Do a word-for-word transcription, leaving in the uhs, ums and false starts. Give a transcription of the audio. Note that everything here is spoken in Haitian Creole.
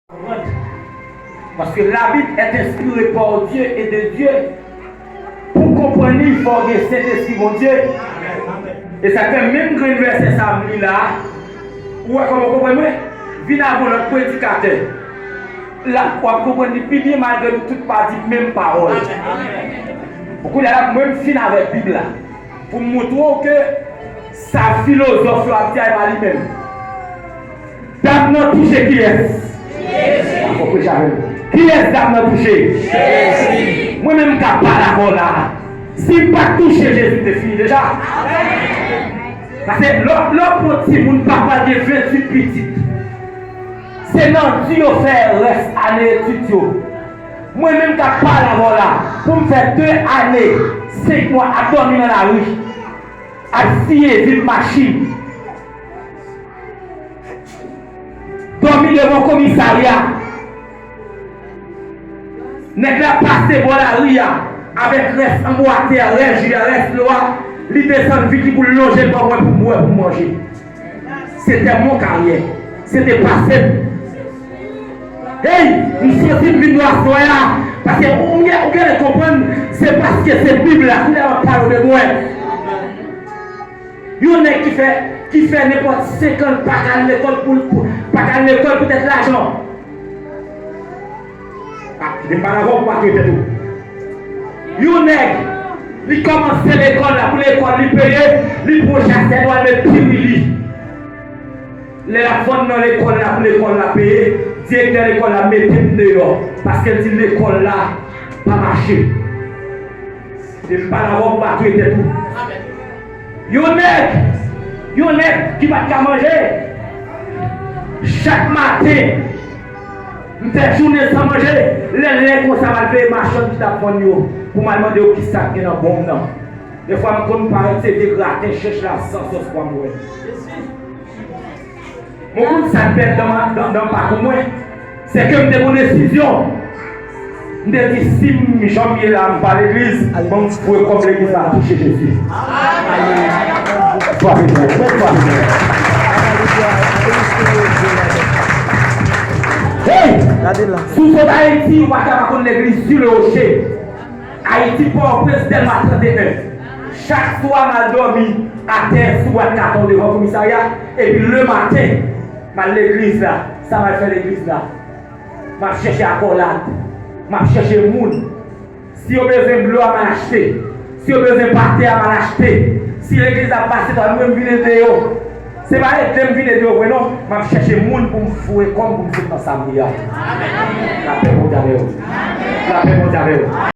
Konprann. Paske la Bible est inspirée par Dieu et de Dieu. Pou konprann li, fò w gen Sentespri Bondye. E sa fè menm grenn vèsè sa a m li la a, ou wè kòman w konprann mwen? Vin avè yon lòt predikatè. L ap, w ap konprann li pi byen malgre nou tout pa di menm pawòl. Bon, kounye a la, mwen m fin avèk Bib la. Pou m montre w ke sa filozòf yo ap di a, e pa li menm. Dam nan touche kiyès? Jezi. Fò preche avè m. Kiyès dam nan touche? Jezi. Mwen menm k ap pale avè w la a, si m pa t touche Jezi, m te fini deja. Paske lè, lè w pran timoun, papa gen venntuit pitit. Se nan di yo fè rès ane etid yo. Mwen menm k ap pale avè w la, pou m fè de ane, senk mwa ap dòmi nan lari, ap siye vit machin, dòmi devan komisarya. Nèg la pase bò lari a avèk rès anbo atè a, rès ji a, rès dlo a, li desann vit li pou l lonje l ban mwen pou m bwè, pou m manje. Se te mon karyè. Se te pase m. Hey, m soti m vin nou aswè a. Paske ou, ou gen, ou gen lè konprann, se paske se Bib la, kounye a m ap pale de mwen. Yon nèg ki fè, ki fè nenpòt senk an, pa k al lekòl pou, pou, pa k al lekòl poutèt lajan. Ah, kite m pale avè w pou pa touye tèt ou. Yon nèg, li kòmanse lekòl la, pou lekòl li peye, li pran chasè dlo a, l met pirili. Lè l ap vann nan lekòl la, pou lekòl la peye, direktè lekòl la mete m deyò, paske l di lekòl la pa mache. Depi m pale avè w, ou pa touye tèt ou. Yon nèg, yon nèg ki pa t ka manje, chak maten, m fè jounen san manje, lè l lè konsa, m al veye machann ki t ap vann yo, pou m al mande yo kisa k gen nan bonm nan. Defwa, m konn parèt se vye graten chèch la san sòs pwa m wè. Mwen konn sa k bèl nan, nan, nan pakou mwen, se ke m te pran desizyon. M te di, si m janm ye la, m pa legliz, ban m voye kòb legliz la touche Jezi. Frape fò, frape fò. Hey! Si w sot Ayiti, ou pa ka pa konn legliz Sur le Rocher. Ayiti, Pòtoprens, Dèlma trannteyen. Chak swa, m al dòmi atè sou bwat katon devan komisarya. Epi lematen, m al legliz la. Sa m al fè legliz la? M ap chèche akòlad. M ap chèche moun. Si yo bezwen dlo a, m al achte. Si yo bezwen patè a, m al achte. Si legliz la ap pase twal, mwen m vin ede yo. Se pa ede m vin ede yo vre non. M ap chèche moun pou m foure kò m pou m sot nan sa m ye a. Lapè Bondye avè w. Lapè Bondye avè w.